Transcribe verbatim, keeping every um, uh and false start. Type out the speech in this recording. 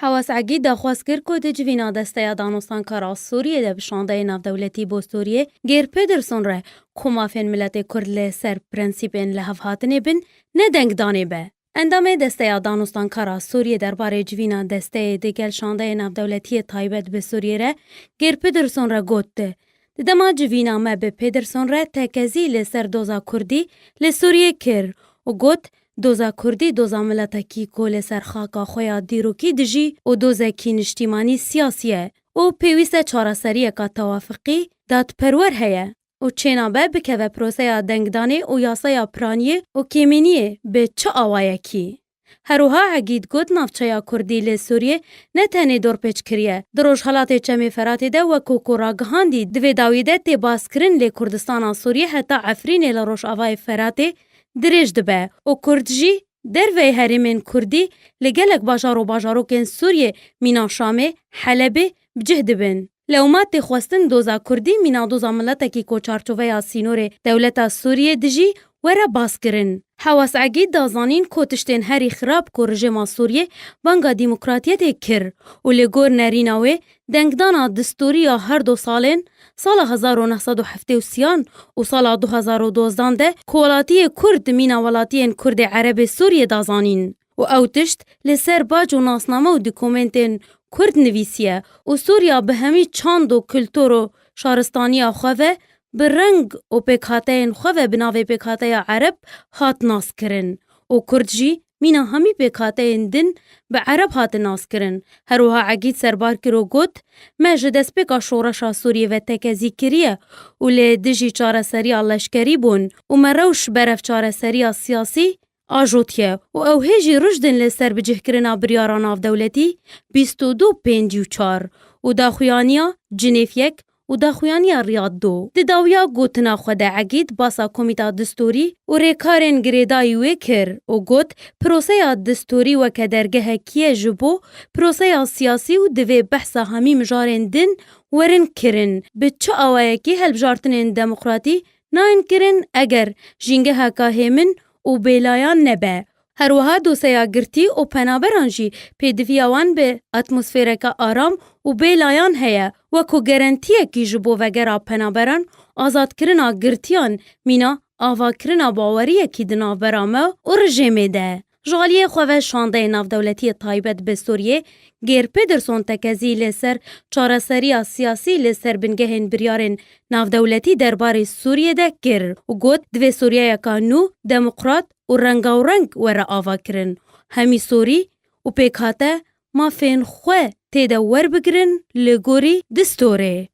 Hewas Egîd daxwaz kir ku di civîna Desteya Danûstankara Sûriyê de bi şandeyê navdewletî bo Sûriyê Geir Pederson re ku mafên miletê Kurd li ser prensîpên lihevhatinê bin, ne dengdanê be. Endamê Desteya Danûstankara Sûriyê derbarê civîna desteyê digel şandeyê navdewletiyê taybet bi Sûriyê re Geir Pederson re got, Di dema civîna me bi Pederson re tekezî li ser doza Kurdî li Sûriyê kir û got, Doza Kurdî doza miletekî ku li ser xaka xwe ya dîrokî dijî û dozekî niştîmanî siyasî ye û pêwîst e çareseriyeka tewafiqî dadperwer heye û çênabe bikeve proseya dengdanê û yasaya piraniyê û kêmîniyê bi çi awayekî. Her wiha Egîd got navçeya Kurdî li Sûriyê ne tenê dorpêç kiriye. Di Rojhelatê Çemê Feratê de wekû ku ragihandî di vê dawî de tê baskirin lê Kurdistana Sûriyê heta Efrînê li Rojavayê Feratê dirêj dibe û Kurd jî derveyî herêmên Kurdî li gelek bajar û bajarokên Sûriyê mîna Şamê, Helebê, bi cih dibin. Lewma tê xwestin doza Kurdî mîna doza miletekî ku çarçoveya sînorê dewleta Sûriyê dijî were baskirin. Hewas Egîd da zanîn ku tiştên herî xirab ku rijêma Sûriyê banga demokratiyetê kir û li gor nerîna wê dengdana distûrî ya her du salên, sala hezar û neh sed û heftê û sêyan û sala du hezar û dozdan de ku welatiyê Kurd mîna welatiyên Kurdê Erebê Sûriyê da zanîn. Û ew tişt li ser bac û nasname û dokumentên Kurd nivîsiye û Sûriya bi hemî çand û kultur û şaristaniya xwe ve bi reng û pêkhateyên xwe ve bi navê pêkhateya Ereb hat naskirin û Kurd jî mîna hemî pêkhateyên din bi Ereb hate naskirin. Her wiha Egîd serbar kir û got, Me ji destpêka şoreşa Sûriyê ve tekezî kiriye û li dijî çareseriya leşkerî bûn û me rewş berev çareseriya siyasî ajotiye û ew hê jî rijd in li ser bicihkirina biryara navdewletî bîst û du pêncî û çar û daxuyaniya Cinêv yek û daxuyaniya Riyad du. Di dawiya gotina xwe de Egîd basa Komîta Distûrî û rêkarên girêdayî wê kir û got, Proseya distûrî weke dergehekî ye ji bo proseya siyasî û divê behsa hemî mijarên din werin kirin. Bi çi awayekî hilbijartinên demokratî nayên kirin eger jîngeheka hêmin û bêlayan nebe. Her wiha doseya girtî û penaberan jî pêdiviya wan bi atmosfereke aram û bêlayan heye, wekû gerentiyekî ji bo vegera penaberan, azadkirina girtiyan mîna avakirina baweriyekî di navbera me û rijêmê de. Ji aliyê xwe ve şandeyê navdewletiyê taybet bi Sûriyê Geir Pederson tekezî li ser çareseriya siyasî li ser bingehên biryarên navdewletî derbarê Sûriyê de kir û got, Divê Sûriyeyeka nû, demokrat û rengawereng were avakirin. Hemî Sûrî û pêkhate mafên xwe tê de werbigirin li gorî distûrê.